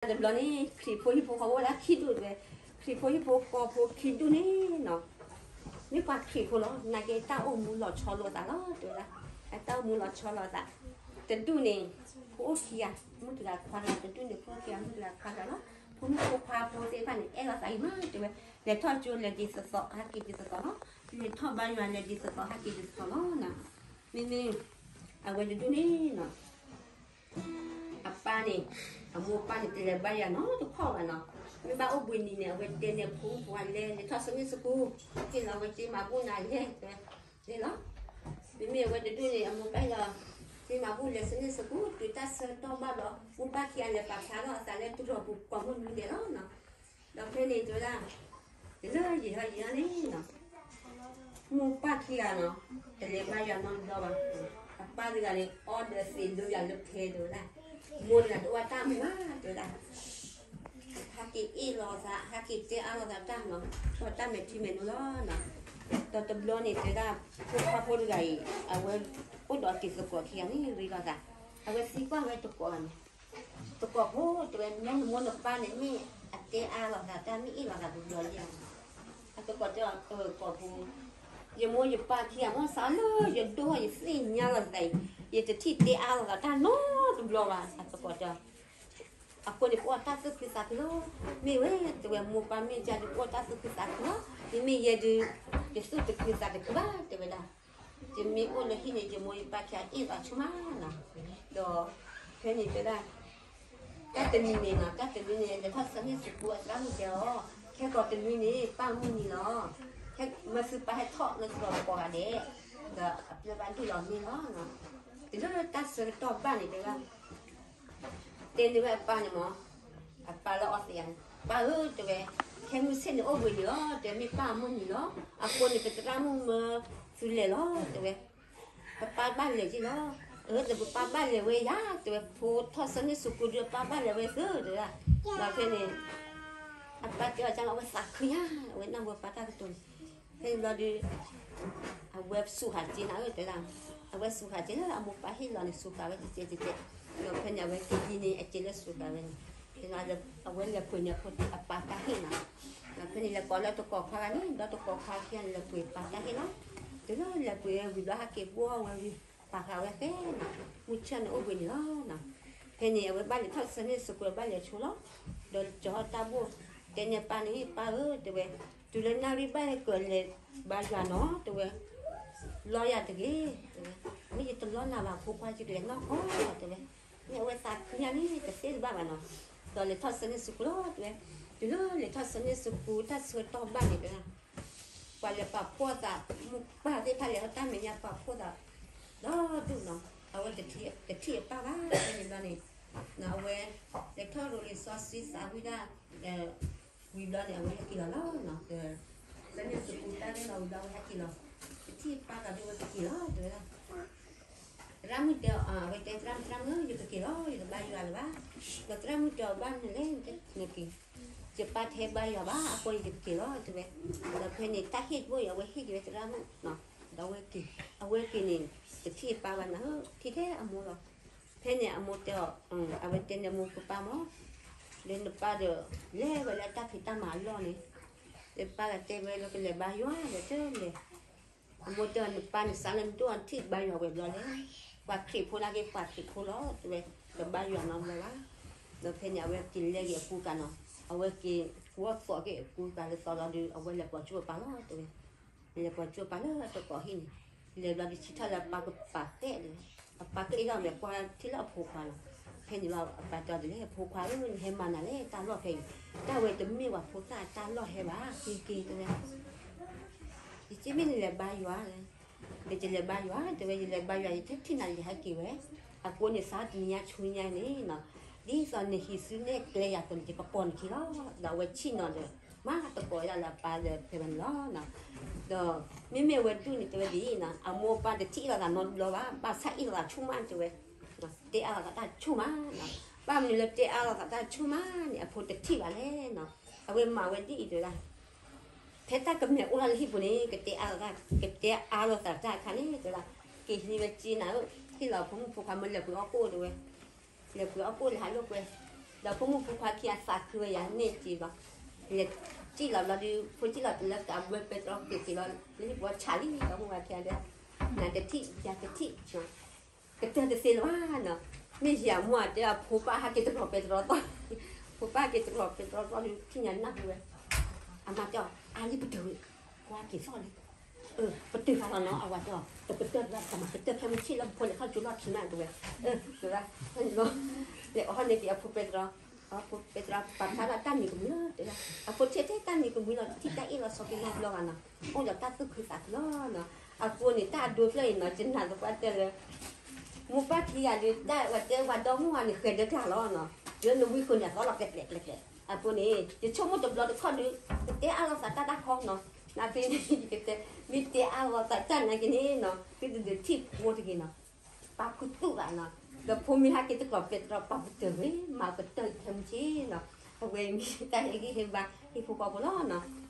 တဘျီန့ၣ် ခရံာ်ဖိဟံၣ်ဖိဃီဖိအိၣ်ဝဲဒၣ်ခံဒူၣ်တဲဝဲ, ခရံာ်ဖိဟံၣ်ဖိဃီဖိခံဒူၣ်န့ၣ်နီၤ, မ့ၢ်ပှၤခရံာ်ဖိလီၤ, နာ်က့တၢ်အိၣ်မူလီၤဆီလိာ်သးလီၤ တဲဝဲဒၣ်, အတၢ်အိၣ်မူလီၤဆီလိာ်သး, တဒူၣ်န့ၣ် ဖိအိၣ်ခံဂၤ, မုၣ်တဂၤခွါတဂၤ, တဒူၣ်န့ၣ် ဖိအိၣ်ခံဂၤ မုၣ်တဂၤခွါတဂၤလီၤ. ဖိမုၣ်ဖိခွါဖိသ့ၣ်တဖၣ်န့ၣ် အဲၣ်လိာ်သးအံၤမး တဲဝဲ, လဲၤထီၣ်ကၠိလဲၤဒ်သိးသိး ဟဲက့ၤဒ်သိးသိးလီၤ, လဲၤထီၣ်ဘါယွၤလဲၤဒ်သိးသိး ဟဲက့ၤဒ်သိးသိးလီၤ. မ့မ့ၢ် အဝဲတဒူၣ်န့ၣ်နီၤ အပၢ်န့ၣ်, အမိၢ်ပၢ်န့ၣ် တလဲၤဘါယွၤနီတခီၣ်ဘၣ်နီၤ, မ့ၢ်ဘၣ်အိၣ်ဘှံးနံၤန့ၣ် အဝဲတဲန့ၣ် ဖိမုၣ်ဖိခွါလဲၤ လဲၤထီၣ် Sunday school, ဟ့ၣ်လီၤဝဲစ့မၤဘူၣ်နၤလဲၤ တဲဝဲ, လဲၤလီၤ. မ့မ့ၢ်အဝဲတဒူၣ်န့ၣ် အမိၢ်ပၢ်ဟ့ၣ်လီၤ စ့မၤဘူၣ်လဲၤ Sunday school, တုၤတၢ်ဆၢကတီၢ်ဘၣ်ဒီး မိၢ်ပၢ်ခံဂၤလဲၤပာ်ဖျါထီၣ်အသးလၢတြီၤပူၤကိးမုၢ်နံၤဒဲးလီၤနီၤ. ဒီးဖဲန့ၣ်တဲဝဲဒၣ်, လၢယဟဲယဟဲန့ၣ်နီၤ မိၢ်ပၢ်ခံဂၤနီၤ, တလဲၤဘါယွၤနီတဘျီဘၣ်. အပၢ်တဂၤန့ၣ် အီဒီးသ့ၣ်ဒိယၤလၢဖဲတဲဝဲဒၣ်, မိၢ်တဂၤတအိၣ်တၢ်မူဘၣ် တဲဝဲဒၣ်, ဟဲက့ၤအ့ၣ်လိာ်သး ဟဲက့ၤတဲအါလိာ်သးတၢ်နီၤ, ဒီးတၢ်မဲာ်ထံမဲာ်နိလီၤနီၤ. ဒီးတဘျီန့ၣ်တဲဒၣ်, ဖိခွါဖိတဂၤအံၤ အဝဲအိၣ်ဒီးတံၤသကိးခံဂၤန့ၣ် ရ့လိာ်သး, အဝဲသံကွၢ်ဝဲတကိးဂၤန့ၣ် တကိးဖိတဲဝဲ မ့ၢ်နမိၢ်နပၢ်န့ၣ် မ့ၢ်အတဲအါလိာ်သးတၢ် မ့ၢ်အ့ၣ်လိာ်သးတဘျီလံဧါ. အသကိးတဲအီၤ ကိးဖိ, ယမိၢ်ယပၢ်ခံဂၤမ့ၢ်စးလၢယဒိၣ်ထီၣ်ယသ့ၣ်ညါလိာ်သးအံၤ ယတထံၣ်တဲအါလိာ်သးတၢ်နီတဘျီဘၣ်. အသကိးတဲအီၤ, အဃိန့ၣ် ပအိၣ်တၢ်သူၣ်ခုသးခုလီၤ. မ့ၢ်ဝဲတဲဝဲ မိၢ်ပၢ်မ့ၢ်ကဒီး ပအိၣ်တၢ်သူၣ်ခုသးခုလီၤ. မ့မ့ၢ်ယဲဒုး ယသူၣ်တခုသးတခုဘၣ် တဲဝဲဒၣ်. ယမ့ၢ်အိၣ်လၢဟံၣ်န့ၣ် ယမိၢ်ယပၢ်ခံဂၤအ့ၣ်လိာ်ဆိမးနီၤ. ဒီးဖဲန့ၣ်တဲဒၣ်, တၢ်တနံၤန့ၣ်နီၤ, တၢ်တနံၤန့ၣ် လဲၤထီၣ် Sunday school အသရၣ်မုၣ်တဲအီၤ, ခဲကိာ်တနွံန့ၣ် ပၢ်မုၢ်နံၤလီၤ. မ့ၢ်သုပၢ်ဟဲထီၣ်လၢတြီၤပူၤကိးဂၤဒဲး, ဒီးအပျဲၢ်ဘၣ်ဒိၣ်လီၤမ့ၢ်လီၤ. တုၤလၢတၢ်ဆၢကတီၢ်ဘၣ်န့ၣ်တဲဝဲ တဲန့ၢ်ဝဲအပၢ်န့ၣ်မ့ၢ်, အပၢ်လၢအီသံးဧါ, ပၢ်ဧၢ တဲဝဲ, ခဲမုၢ်ဆ့ၣ်န့ၣ်အိၣ်ဘှံးနံၤလီၤ တဲဝဲ, မ့ၢ်ပၢ်အမုၢ်နံၤလီၤ. အဃိန့ၣ် ပသရၣ်မုၣ်မၢသုလဲၤလီၤ တဲဝဲ. ပပၢ်ဘၣ်လဲၤက့ၤလီၤ. အၢ ဒီးပပၢ်ဘၣ်လဲၤဝဲယၤ တဲဝဲ, ဖိထီၣ် Sunday school ဒီးပၢ်ဘၣ်လဲၤဝဲသ့ တဲဝဲဒၣ်. ဒီးဖဲန့ၣ် အပၢ်တဲအီၤကန့ၣ် အဝဲသးခုညါ, အဝဲနၢ်ဟူပၢ်တၢ်ကတိၤန့ၣ်, ဖဲန့ၣ်ဘျီဒီး အဝဲစူးဃာ်စ့နၤဧၢ တဲဒၣ်, အဝဲစူးဃာ်စ့လၢအမိၢ်ပၢ်ဟ့ၣ်လီၤန့ၣ် စူးဃာ်ဝဲတစဲးတစဲး, ဒီးဖဲန့ၣ် အဝဲက့ၤဒ်န့ၣ် အစ့လၢစူးဃာ်ဝဲန့ၣ်, ဖဲန့ၣ် အဝဲလဲၤပှ့ၤန့ၣ်အပၢ်တၢ်ဟ့ၣ်နီၤ, ဒီးဖဲန့ၣ် လဲၤကိးလၢတကိးခွါဂၤန့ၣ် ဒီးတကိးခွါခံဂၤန့ၣ် လဲၤပှ့ၤပၢ်တၢ်ဟ့ၣ်လီၤ. တုၤလၢလဲၤပှ့ၤဝံၤဘျီ ဟဲက့ၤဘိၣ်ဝဲဝံၤ ပာ်ဃာ်ဝဲဖဲန့ၣ်, မုၢ်ဆ့ၣ်န့ၣ်အိၣ်ဘှံးနံၤလီၤနီၤ. ဖဲန့ၣ် အဝဲဘၣ်လဲၤထီၣ် Sunday school ဘၣ်လဲၤဆိလီၤ, ဒီးကၠီၤတၢ်ဘိၣ်, တဲန့ၢ်ပၢ်န့ၣ် ပၢ်ဧၢ တဲဝဲ, တုၤလၢနၣ်ရံၣ်ဘၣ်ဟဲကၢၤလဲၤဘါယွၤနီၤ တဲဝဲ, လီယၤတဂ့ၤ တဲဝဲ, မ့ၢ်ယတလီနၤဘၣ် ဖိခွါယကလဲၤနီၢ်ကီၢ် တဲဝဲ. မ့ၢ်အဝဲသးခုညါန့ၣ် တသ့တဘၣ်ဘၣ်နီၤ. ဒီးလဲၤထီၣ် Sunday school လီၤ တဲဝဲ, တုၤလၢလဲၤထီၣ် Sunday school တၢ်ဆၢကတီၢ်ဘၣ်န့ၣ်တဲဒၣ် ပှၤလဲၤပာ်ဖှိၣ်သး, မိၢ်ပၢ်သ့ၣ်တဖၣ်လဲၤထီၣ်တၢ်မဲာ်ညါပာ်ဖှိၣ်သး ဒီဒူၣ်နီၤ, အဝဲတထံၣ်အပၢ်ဘၣ် ဖဲန့ၣ်ဘျီန့ၣ်, အဝဲလဲၤထီၣ်ရိၤလံာ်စီဆှံသးဝံၣ်တၢ် ဝံၤဘျီန့ၣ် အဝဲဟဲက့ၤလီၤလီၤနီၤ, ဖဲန့ၣ် school တၢ်န့ၣ်လီၤဝံၤဘျီ အဝဲဟဲက့ၤလီၤ, တထံၣ်ပၢ်ဘၣ်ဒီး အဝဲကက့ၤလီၤ တဲဝဲဒၣ်. သရၣ်မုၣ်တဲအီၤ, အဝဲတဲသရၣ်မုၣ်, သရၣ်မုၣ်ဧၢ ယကက့ၤလီၤ ယတဘါယွၤလၢၤဘၣ်. ဒီးသရၣ်မုၣ်တဲအီၤဘၣ်မနုၤလဲၣ်, နက့ၤ, ယပၢ်တဟဲဘါယွၤဘၣ် အဃိယကက့ၤလီၤ တဲဝဲ. ဒီးဖဲန့ၣ် တၢ်ဟ့ၣ်တဘိအံၤ အဝဲဟ့ၣ်က့ၤဝဲသရၣ်မုၣ်နီၤ, ဒီးအဝဲက့ၤ, အဝဲက့ၤန့ၣ် တထံၣ်အပၢ်ဘၣ်နၤဧၢ, ထံၣ်ထဲအမိၢ်လီၤ. ဖဲန့ၣ်အမိၢ်တဲအီၤ, အဝဲတဲန့ၢ်မိၢ်ကပၢ်မး, လၢနပၢ်ဒီး လဲၤဝဲလၢတၢ်ဖံးတၢ်မၤအလီၢ်န့ၣ်, လၢပၢ်ဂၤတဲဝဲလၢကလဲၤဘါယွၤဒီးတလဲၤ အမိၢ်တဲအီၤ နပၢ်န့ၣ် စးလၢနဒိၣ်အထံၣ်ဘါယွၤဝဲဘျီလဲၣ်, ပှၤခရံာ်ဖိနာ်က့ ပှၤခရံာ်ဖိလီၤ တဲဝဲ, တဘါယွၤနီတဘျီဘၣ်. ဒီးဖဲန့ၣ် အဝဲက့ၤလဲၤက့ၤအကူကၤနီၤ, အဝဲက့ၤဝီၢ်သိးက့ၤအကူကၤလၢသီလီၤဒီး အဝဲလဲၤပိာ်ကၠိအပၢ်လီၤ တဲဝဲ. လဲၤပိာ်ကၠိအပၢ်လၢတကိးဟံၣ်န့ၣ်, လဲၤဘျီဒီးဆံထီၣ်လၢအပၢ်ကပာ်ဃဲၣ်ဒီး, အပၢ်က့ၤအ့ၣ်ထီၣ်မဲာ်ကွၢ်ထံလၢအဖိခွါလီၤ. ဖဲန့ၣ်ဘၣ် အပၢ်တဲအီၤဒ်လဲၣ်, ဖိခွါဧၢ, နဟဲမၤနၤလဲၣ် တၢ်လီၢ်ဖဲအံၤ, တၢ်ဝဲတမ့ၢ်ပှၤဖိသၣ်တၢ်လီၢ်ဟဲဘၣ်, က့ၤက့ၤ တဲဝဲ. ယက့မ့ၢ်နလဲၤဘါယွၤ, ယတလဲၤဘါယွၤ တဲဝဲ, ယလဲၤဘါယွၤ ယတထံၣ်နၤ ယဟဲက့ၤဝဲ. အဃိန့ၣ် စးတနံၤညါဆူညါန့ၣ်နီၤ, ဒ်သိးနဟံးစုနဲၣ်ကျဲယၤအသိးန့ၣ် ယကကိးနခံလီၤ. ဒီးအဝဲဆ့ၣ်နီၤဒီး မၤသကိးဝဲဒၣ်လၢအပၢ်ဒီးဖဲဝဲန့ၣ်လီၤ. ဒီးမ့မ့ၢ်အဝဲဒူၣ်န့ၣ်တဲဝဲဒ်အံၤနီၤ, အမိၢ်အပၢ်တထံၣ်လိာ်သးနီတဘျီဘၣ်, ဘၣ်ဆၣ်အ့ၣ်လိာ်သးဆူၣ်မး တဲဝဲ, တဲအါလိာ်သးတၢ်ဆူၣ်မးနီၤ. ဘၣ်မနုၤလၢတဲအါလိာ်သးတၢ်ဆူၣ်မးန့ၣ် အဖိတထံၣ်ဘၣ်လဲၣ်နီၤ. အဝဲမၤဝဲဒ်အံၤတဲဝဲဒၣ် ဖဲတၢ်ကမဲာ်အိၣ်ထီၣ်လၢဟံၣ်ပူၤန့ၣ် ကတဲအါလိာ်သး, ကတဲအါလိာ်သးတၢ်အခါန့ၣ် တဲဝဲဒၣ်, က့ၤဟံးဝဲစ့နၤဧၢ, ဟ့ၣ်လီၤဖိမုၣ်ဖိခွါမၢလဲၤပှ့ၤအီၣ်ကိၣ် တဲဝဲ, လဲၤပှ့ၤအီၣ်ကိၣ်လၢဟးလိာ်ကွဲ, ဒီးဖိမုၣ်ဖိခွါခံဂၤသးခုဝဲယၤန့ၢ်စ့လီၤ. လဲၤစံၣ်လီၤဘျီဒုး ဖိစံၣ်လီၤတုၤလၢကးဘှဲပဲတြီက့ၤက့ၤလီၤ လၢဟံၣ်ပှၤဆးလံ ဒီးမိၢ်ဝၤခံဂၤဒီး နတထံၣ် ယၤတထံၣ် ကတၢၢ်တသ့လၢၤဘၣ်နီၤ. မ့ၢ်ယၤမိၢ်အတဲအဖိပၢ်ဟးက့ၤတကျိၤပဲတြီသီၣ်, ဖိပၢ်ဟးက့ၤတကျိၤပဲတြီသီၣ်ဒုး ထံၣ်ညါနၢ်ဟူဝဲ, အမါတဲအီၤ အါလံပတုာ်ဝဲ, ကွၢ်က့ၤသီၣ်လံ ပတုာ်ဃာ်လီၤနီၤ အဝၤတဲအီၤ တပတုာ်ဘၣ် တမၤကတၢၢ်ဖဲမုၢ်ဆ့ၣ်လၢပဖိလဲၤထီၣ်ကၠိလီၢ်ခံမးတဲဝဲ, တဲဝဲ, လဲၤအီၣ်ဟီၣ်န့ၢ်က့ၤအဖိပဲတြီ အဖိပဲတြီ ပာ်ဖျါထီၣ်တၢ်မံၤကမှံလီၤ တဲဒၣ် အဖိထဲထဲတၢ်မံၤကမှံလီၤ တထံၣ်တၢ်အ့ၣ်လီၤဆီဖံလီၢ်ဘျီဂၤနီၤ, အိၣ်ဒီးတၢ်သူၣ်ခုသးခုလီၤနီၤ. အဃိန့ၣ် တၢ်အဒိဖျၢၣ်အံၤနီၤ ယနာ်သပှၢ်တၢၢ်လၢ မိၢ်ပၢ်ခံဂၤဒီး တၢ်ဝဲတဲဝဲဒီမုၢ်ဂၤန့ၣ် ဃဲၤဒၢကျါလီၤနီၤ, လၢနဝံဃုာ်န့ၣ် အသီလီၤကျဲကျဲကျဲကျဲ, အဃိန့ၣ် ယဆိကမိၣ်တဘျီတခီၣ်ဒီး ပတဲအါလိာ်သးတၢ်တၢ်ခီနီၤ, နာ်သက့န့ၣ် ယကတဲ မ့ၢ်တဲအါလိာ်သးတၢ်နာ်က့န့ၣ်နီၤ သုတဒုးထံၣ်ဖိတဂ့ၤနီၤ ပာ်ခူသူၣ်ဘၣ်နီၤ, ဒီးဖိမ့ၢ်ဟဲက့ၤတကျိၤပဲတြီ ပာ်ပတုာ်ဝဲ မၤပတုာ်ဖဲမုၢ်ဆ့ၣ်နီၤ, အဝဲမ့ၢ်တၢ်ဟ့ၣ်ဂံၢ်ဟ့ၣ်ဘါ ဟ့ၣ်ဖိဃီဖိလီၤနီၤ.